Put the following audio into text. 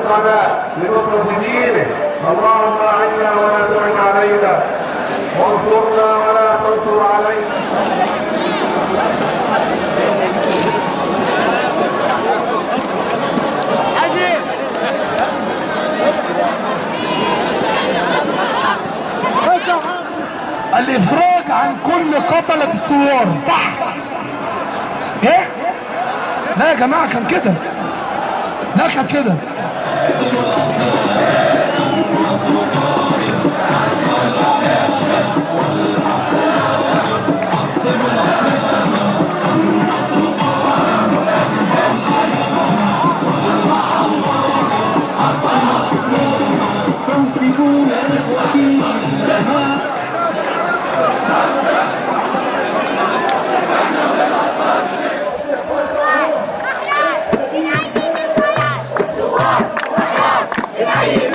ووفقنا لنصرة دينه. اللهم أعنا ولا تعن علينا، وانصرنا ولا تنصر علينا. الافراج عن كل قتلة الثوار، صح؟ ايه؟ لا يا جماعة كان كده، لا كان كده. ثوار أحرار بنأيد القرار. ثوار أحرار بنأيد